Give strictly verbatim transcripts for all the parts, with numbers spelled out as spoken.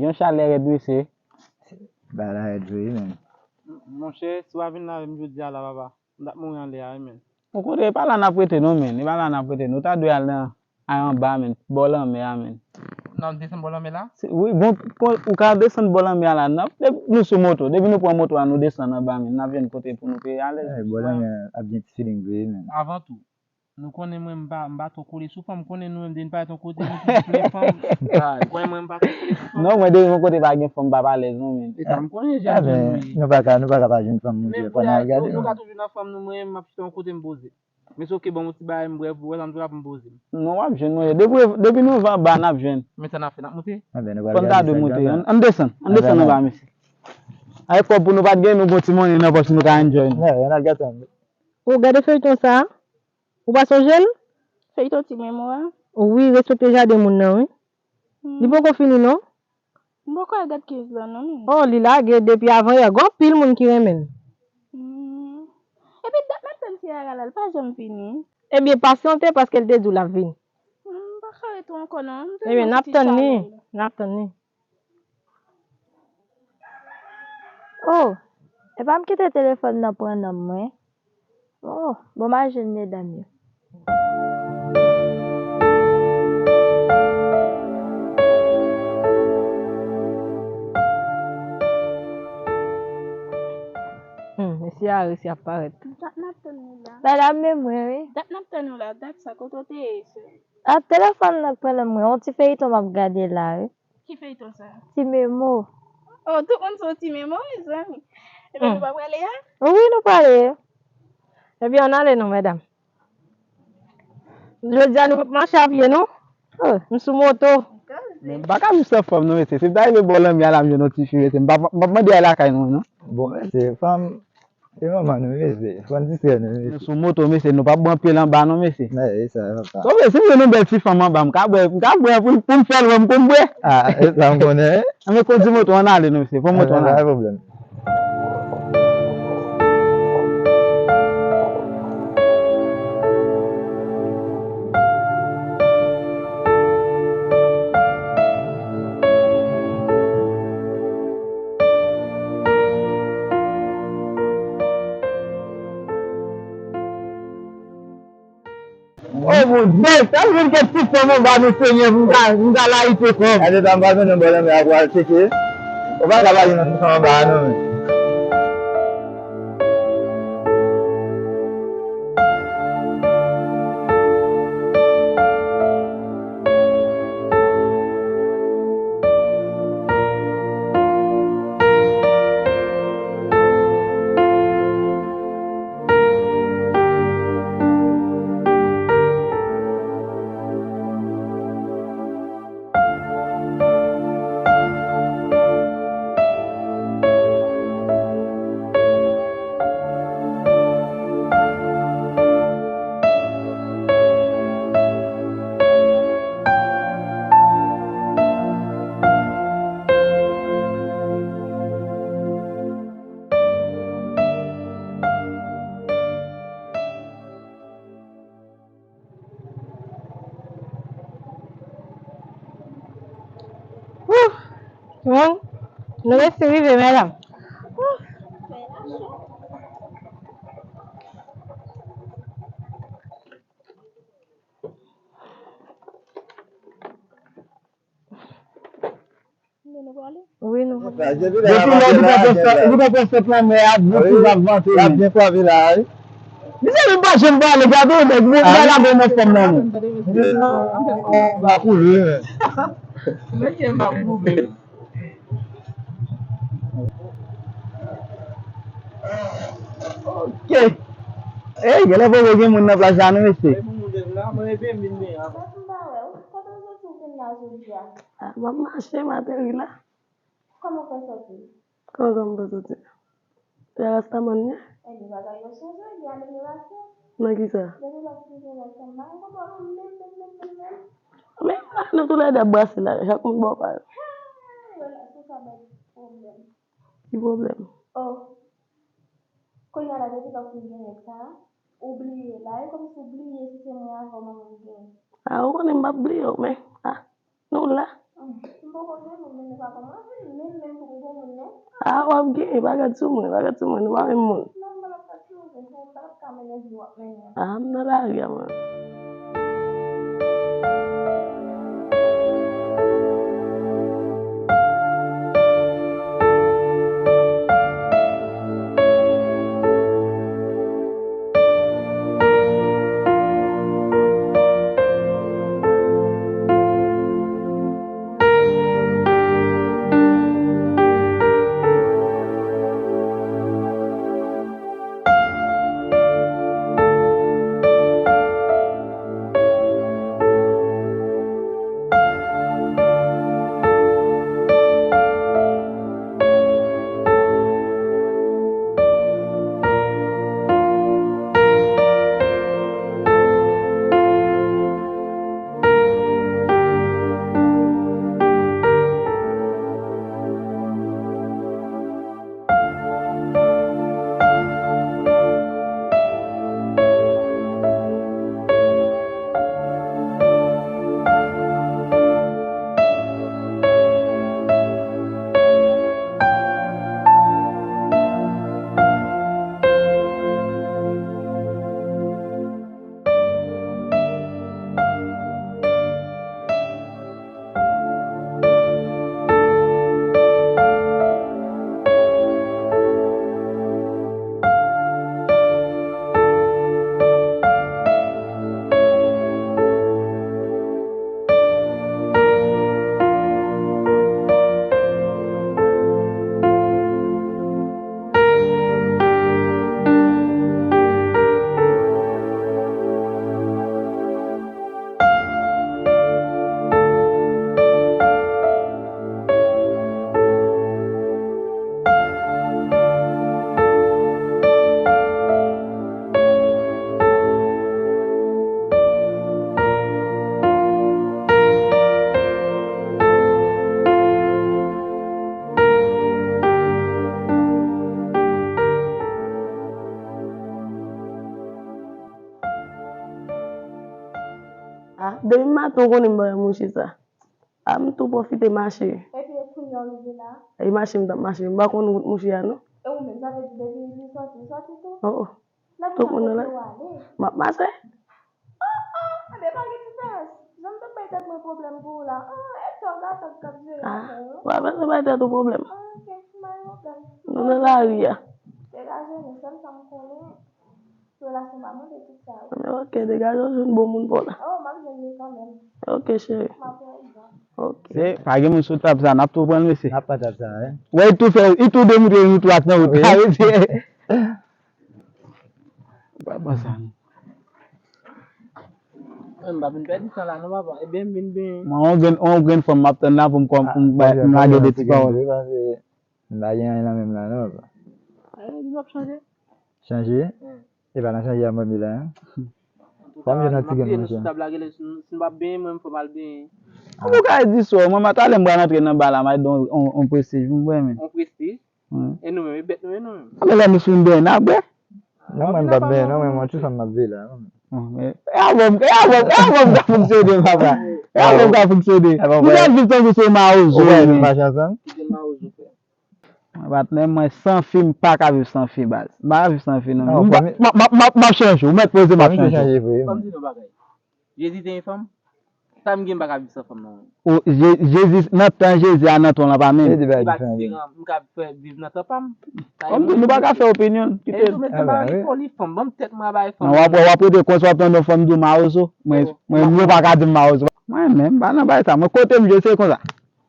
Yon chalè rèd wi se. Bagay la rèd vre wi menn. Monchè, si w pa vin la avè m jodi a la papa, m t ap mouri anlè a wi menn. Ou kontre, e pa la n ap rete non menn, e pa la n ap rete non. Ou ta dwe al nan, al anba menn, bò lanmè a menn. N ap desann bò lanmè la? Wi, bon, ou ka desann bò lanmè a la, n ap, nou sou moto, depi nou pran moto a, nou desann anba menn, n ap jwenn kote pou nou pe alèz. Bò lanmè a ap gen ti feeling vre wi menn. Avan tou, Nou konnen mwen m pa m pa twò kole sou fanm, konnen nou menm depi n parèt yon kote nou toujou plen fanm. Ou konnen mwen m pa twò kole sou fanm. Non, mwen depi yon kote pa gen fanm m p ap alèz non menn. E sa m konnen jan m jwenn nou ye. Nou pa ka nou pa ka pa jwenn fanm nou vle fò n al gade. Nou ka toujou nan fanm nou, mwen m ap chita yon kote m poze. Men se oke, ban m yon ti bagay m bwè pou wè sa m tou la pou m poze m. Non w ap jwenn mwen, depi depi nou rive anba n ap jwenn. Men sa n ap fè n ap moute? Fò n ta dwe moute, ann desann, ann desann anba mesye. Avèk kòb pou nou pa t gen, nou gon ti monnen nan pòch nou ka enjoy nou. Ann al gate ann. Ou gade feyton sa? Ou pa sonje l? Feyton ti menm ou a? Wi, respekte jaden moun nan wi. Li poko fini non. M poko al gad kenz lan non menm. Oh, li lage depi avan yè, gon anpil moun ki renmen l. Epi dat m ap tann Ciara la, l pa janm vini. Ebyen pasyante paske l te di w l ap vini. M pa ka ret ankò non. Ebyen n ap tann li, n ap tann li. Oh, epa m kite telefòn nan pran nonm mwen. Oh, bon m al jwenn medam yo. Hmm, mesye a resi ap parèt. Dat n ap tann ou la. Medam men mwen wi. Dat n ap tann ou la, dat sa kote w te ye sè? Ah, telefòn nan k pran nonm mwen, yon ti feyton m ap gade la wi. Ki feyton sa? Ti Memo. Oh, tout moun se yon Ti Memo, mezanmi. Ebyen, nou pa prale a? Wi, nou prale. Ebyen, ann ale non, medam. Jodi a, nou p ap mache a pye, non? Oh, m sou moto. Men m pa ka viv san fanm, non, mesye. Si m ta rive bò lanmè a la, m jwenn yon tifi, mesye, m p ap mande al lakay nou, non. Bon, mesye, fanm, E manman nou mesye, fò n distrè nou mesye. Nou sou moto mesye, nou p ap bwè anpil anba non mesye. Mè e sa papa. Bon mesye, si m jwenn yon bèl ti fanm anba, m ka bwè, m ka bwè pou pou m fè l wè m konn bwè. Ah, e sa m konnen. Anben kondi moto an ale non mesye, pran moto an ale. Pa gen pwoblèm. O Bondye, sa m jwenn kèk ti fanm anba non Senyè pou m ka, pou m ka layite kò m. Gade sa m pa konnen bò lanmè a pral tcheke. Ou pa ka pa jwenn yon ti fanm anba a non men. Wouh! Bon, nou resi rive, medam. Wi, nou konn. Depi lè ou te pran sèt lanmè a, gwo kou w ap vante. L ap byen frape la wi. Misye menm pa janm pale, gade yon nèg, mwen pa la bon nan fòm nan men. Ba koule wi men. Mesye m ap koule. Ok. Ey, genlè poko gen moun nan plas la non mesye. Mwen epi m vin men avan. Ah, m ap mache, m ateri la. Kòman w fè soti? Kòman kòman m fè soti? Se Rastaman m ye. Ebyen, bagay yo chanje, li ale nan rasin. Nan kisa? Depi lè w fin gen lè fè mal, m pa wè w menm, menm, menm, menm, menm. Men, nou toulède ap brase la, chak moun bò pa yo. Hey, relax, ou ka bay pwoblèm. Ki pwoblèm? Oh. Kounye a la, depi lè w fin gen nèg sa, ou bliye la, e kòmsi w bliye si se mwen avan w manman m gen. Ah, ou konnen m p ap bliye w, men, ah, nou la. M poko gen moun, men nou pa kòmanse, menm, menm pou m gen moun, non. Ah, w ap gen, pa gad sou mwen, pa gad sou mwen, nou pa menm moun. Non, m pa t ap ka chanje, m pa t ap ka mennen vi w ap mennen an. Ah, m nan lari a, mwen. Ah, depi maten w konnen m pa wè mouche sa. Ah, m tou pwofite mache. Epi e kounye a w rive la? E mache m t ap mache. M pa konn wout mouche a, non. E ou menm, sa vle di depi li sòti, li sòti tou? Oh, oh. Tout moun nan la. M ap mache. Ah, ah, enben pa gen diferans. Jan m t ap bay tèt mwen pwoblèm pou ou la. Ah, e tè w la, tèt k ap jere afè yo. Ah, w ap bay tèt ou pwoblèm. Ah, ok, pa gen pwoblèm. Nou nan lari a. Degaje nou, sèl sa m konnen. Relasyon pa mande tout sa yo. Men ok, degaje w jwenn bon moun pa w la. Oh, m ap jwenn li kanmenm. Ok, cheri. M ap pran egzanp. Ok. Se, pa gen moun sou tab sa, n ap tou pran l, mesye. N ap pran tab sa, wi. Wè, li tou fè, li tou demontre nou tou ak nan wout la, wi. Papa sa. Mwen, m pa vin pèdi tan la, non, papa. Ebyen, m vin benyen. Mwen, on grenn, on grenn fanm m ap tann la pou m kòm, pou m bay, pou m lage de ti pawòl. M pa gen anyen nan men m la, non, papa. Ay, di m ap chanje. Chanje? Wi. E pa nan chanje a m ap ye la, en. Fò m jwenn yon ti grenn, monchè. Sou tab la, gade, si, si m p ap benyen, mwen, m fò m al benyen. An, pou ka di sa, mwen, talè m pral antre nan ba la, m al don on, on prestij, m renmen. On prestij? Wi. E nou menm, e bèt nou ye, nou menm. A, men lè nou fin benyen, n a bwè. Non, mwen, m p ap benyen, non, mwen, yon ti fanm m ap veye la, non. Bon, men, e avè w, e avè w, e avè w ka fonksyone, papa. E avè w ka fonksyone. Nou pral viv tankou se mawozo. Ou pa vin mache ansanm? Kite mawozo, frè. Mwen, patnè, mwen, san fi, m pa ka viv san fi, baz. M pa ka viv san fi, non. M ap, m ap, m ap, m ap chanje, ou mèt poze, m ap chanje. Fò m di nou bagay. Jezi te yon fanm? Sa m gen, m pa ka viv san fanm, non. O, Je-, Jezi, nan tan Jezi a, nan tan w lan pa menm. Se pa diferan. M ka fè viv nan tan pa m. Kòm di, nou pa ka fè opinyon, kite l. E tou, mesye, m pa anvi fè li fanm, ban m tèt mwen a bay fanm. Non, w ap, w ap rete konsa, w ap tande yon fanm di w mawozo. Mwen, mwen, mwen pa ka di m mawozo. Mwen menm, m pa nan bagay sa. Mwen, kote m jwe, se konsa.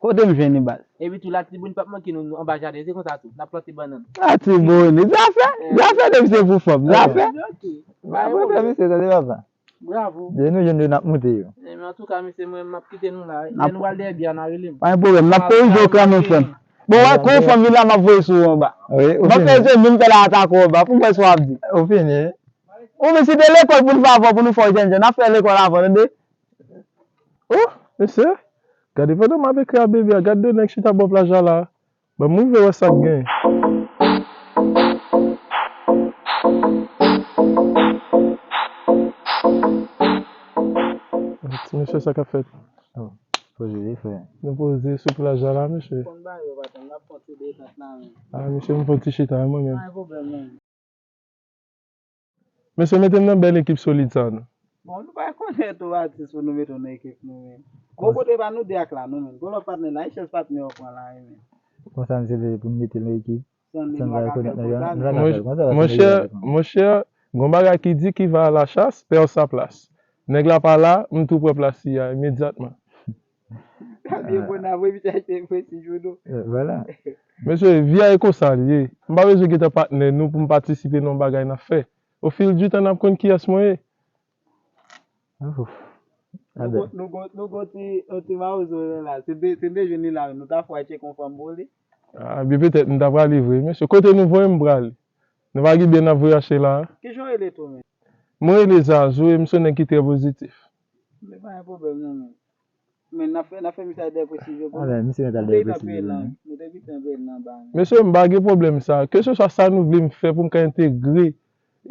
Kote m jwenn li, baz? Epi tou, Latibonit p ap manke nou, nou anba jaden, se konsa tou. N ap plante bannann. Latibonit, zafè, zafè depi se pou fanm, zafè. Ok, ok. Bravo, mesye, tande papa. Bravo. Depi nou jwenn yo, n ap moute yo. Men antouka, mesye, mwen, m ap kite nou la. Lè nou pral dèyè byen an, n a rele m. Pa gen pwoblèm, n ap korize w kanmenm, frè m. Bon, wè, kon yon fanm vin la, m ap voye sou ou anba. M ap fè se menm fè la atake w anba, pou m wè sa w ap di. Ou fini. Ou vin si te lekòl pou n fè avè w, pou nou fè w jènjèn, n ap fè lekòl avè w, tande? Oh, mesye, gade pandan m ap ekri a bebe a, gad de nèg chita bò plaj la la. Ban m rive wè sa k gen. Ti mesye, sa k ap fèt? Oh. Poze, frè. Nou poze sou plaj la, la, mesye. Konn bagay yo, patron, n ap pran ti detant la, men. Ah, mesye, m fè ti chita, mwen menm. Pa gen pwoblèm, non. Mesye, mete m nan bèl ekip solid sa, non. Bon, nou pa rekonèt ou atis pou nou mete w nan ekip nou, men. Bon, kote pa nou de ak la, non, men. Gon lòt patnè la, e chèz patnè yo pran la, men. Konsa, misye vle pou m mete l nan ekip. San li, nou pa ka fè l konsa, non. Monchè, monchè, gon bagay ki di qui va à la chasse perd sa place. Nèg la pa la, m tou pran plas li a imedyatman. Sa byen bon, n ap envite achte prestij pou nou. Vwala. Mesye, vi a e konsa li ye. M pa bezwen gentan patnè nou pou m patisipe nan yon bagay n ap fè. Au fil du temps, n ap konn kiyès mwen ye. Ouf. Nou gon, nou gon, nou gon ti, yon ti mawozo la. Se de, se de jwenn li la, nou ta fwa tcheke yon fanm pou li. Ah, byen petèt, m ta prale vre. Mesye, kote nou voye m prale? Nou pa gen byen n ap voyaje la. Kijan w rele tou, men? Mwen rele Zazou e m se yon nèg ki trè pozitif. Men pa gen pwoblèm, non, men. Men n ap fè, n ap fè misye al dèyè prestij yo pou nou. Ah, men misye mèt al dèyè prestij yo pou nou. Nou te gentan peye l nan ba, men. Mesye, m pa gen pwoblèm sa. Keseswa sa nou vle m fè pou m ka entegre e,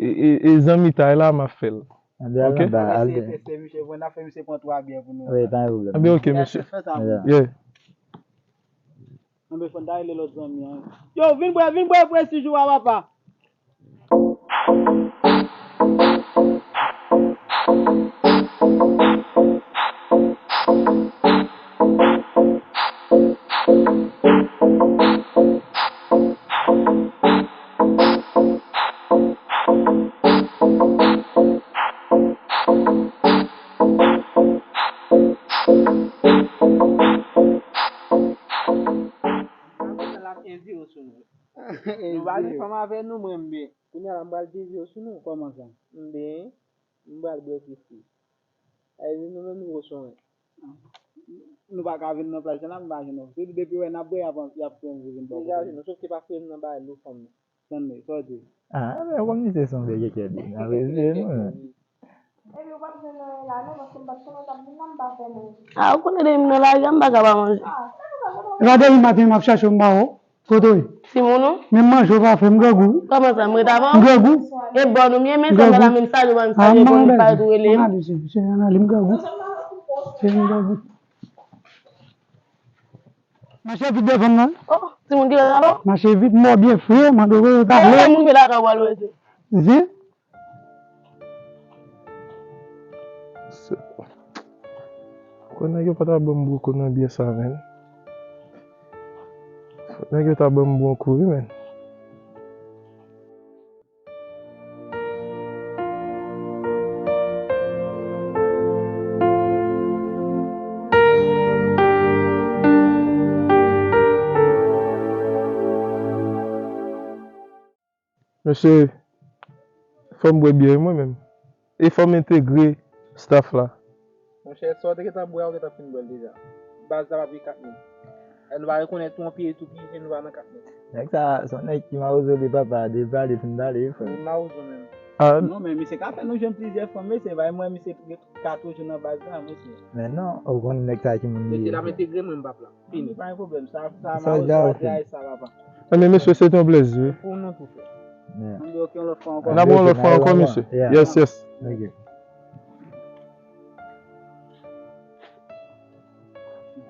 e, e zanmitay la, m ap fè l. Anben, al nan ba, al dèyè. Misye, n ap fè misye pran twa byè pou nou. Wi, pa gen pwoblèm. Anben, ok, mesye. Fè sa pou nou. Yeah. Anben, fò n ta rele lòt zanmi an. Yo, vin bwè, vin bwè prestij ou a, papa. Sa l ap endire sou nou. Nou pa gen fanm avè nou, mwen, m byen. Kounye a la, m pral dezire sou nou. Kòman sa? M byen, m pral bwè kisi. Sa vle di nou menm nou resonmen. Nou pa ka vin nan plaj la, m pa jwenn nou. Se depi wè n ap bwè, y ap, y ap fè yon vin bò kote nou. Degaje nou, sòf ke pa fè m nan bagay nou fanm nan. Tande, sa w di? Ah, men w konn misye se yon vye kèkè li. Nan vre, vye nou, men. Epi w p ap jwenn anyen la non, paske m pa t konnen w t ap vin la, m pa fè manje. Ah, ou konnen depi m nan lari a, m pa ka pa manje. E pa depi maten m ap chache w, m pa wè w. Kote w ye? Timoun ou? Men manje w pa fè, m grangou. Kòman sa, m ret avan w? M grangou. E bòn ou m ye, men sa m la, men m salye w, m salye w, pou m pa tou rele m. Ann ale, cheri, cheri, ann ale, m grangou. Cheri, m grangou. Mache vit devan m nan. Oh, timoun ki la avan? Mache vit, mò byen fre, mande w talè. Moun ki la ka w al wè se. Zi? Se, fòk nèg yo pa ta ban m bon kou nan byè sa, men. Fòk nèg yo ta ban m bon kou, wi, men. Mesye, fò m bwè byè mwen menm. E fò m entegre staff la. Monchè, sa w te gentan bwè a, ou gentan fin bwè l deja. Baz la p ap gen kat mil. E nou pa rekonèt tou, anpil tou pije, nou pa nan kat mil. Nèg sa, se yon nèg ki mawozo li papa, depi pale fin pale, wi, frè. Li mawozo menm. Ah. Non, men misye ka fè nou jwenn plizyè fanm, mesye, bay mwen, misye ka toujou nan baz la, mesye. Men non, ou konn nèg sa ki moun li ye. Mesye, l ap entegre mwen, m p ap la. Fini. Pa gen pwoblèm, sa, sa, sa, sa, sa, sa, sa, sa, papa. Enben, mesye, se te yon plezi. Pou nou tou, frè. Yeah. Ann, ok, yon lòt fwa ankò. N ap yon lòt fwa ankò, mesye. Yeah. Yes, yes. Ok.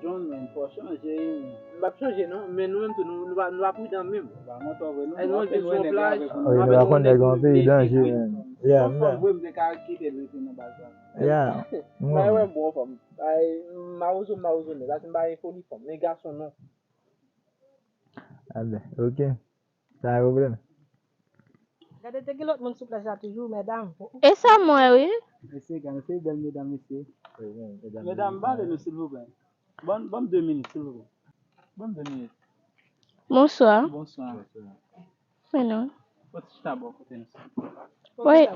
John, men, fò chanje, wi, men. M p ap chanje, non, men nou menm tou, nou, nou pa, nou pa pridan menm. Pa mantò vre, non. Ay, nou, nou ap bezwen yon plaj. Wi, nou pa konn nèg yon peyi danje, men. Yeah, man. Vre, m te ka kite l rete nan baz la. Yeah. Bay wè m bon fanm. Ay, mawozo, mawozo, men. Paske m pa gen foli fanm. Men gason, non. Enben, ok. Pa gen pwoblèm. Gade, te gen lòt moun sou plaj la toujou, medam. E sa m wè, wi. Mesye, gade, se bèl medam, mesye. Wi, men, medam, medam, pale nou, silvouplè. Ban, ban m de minit, silvouplè. Ban m de minit. Bonswa. Bonswa. Men non. Fò ti chita bò kote nou. Wi.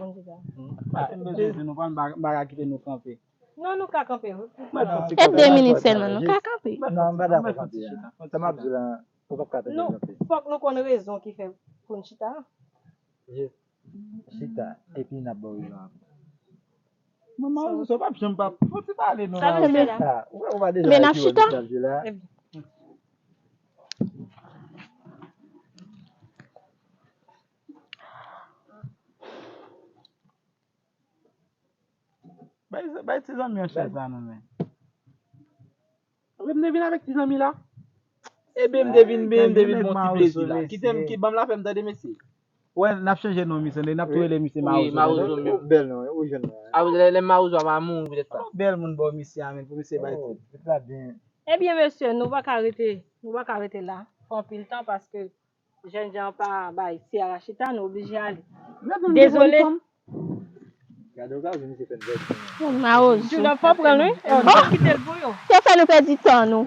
Paske m bezwen di nou, pa, m pa, m pa ka kite nou kanpe. Non, nou ka kanpe, wi. E de minit sèlman, nou ka kanpe. Non, m pa dakò kanpe a. Sa m ap di la, ou p ap ka tande kanpe. Non, fòk nou konn rezon ki fè pou n chita. Jis chita, epi n ap ba w rezon apre. Non, non, sa w p ap janm p ap fouti pale, non. Sa nou fè la? Ou wè, ou pa deja epi wè misye ap di la. Bay, bay ti zanmi an chèz la non, men. Te vin avèk ti zanmi la. Ebyen, m te vin, m te vin bon ti plezi la. Kite m, ki ban m lapè m tande, mesye. Wè, n ap chanje non, misye, n ap tou rele misye Mawozo. Wi, Mawozo menm. Bèl non, ou jwenn non. A, lè, lè Mawozo a va mouri poutèt sa. Bèl moun bò misye a, men pou misye bay tèt. Tèt la byen. Ebyen, mesye, nou pa ka rete, nou pa ka rete la pou anpil tan paske jènjan an pa bay Ciara chita, nou oblije ale. Dezole. Gade okazyon misye fè n vèt. Mawozo. Julien, fò pran l, wi. Oh, kite l pou yo. Sa fè nou pèdi tan nou.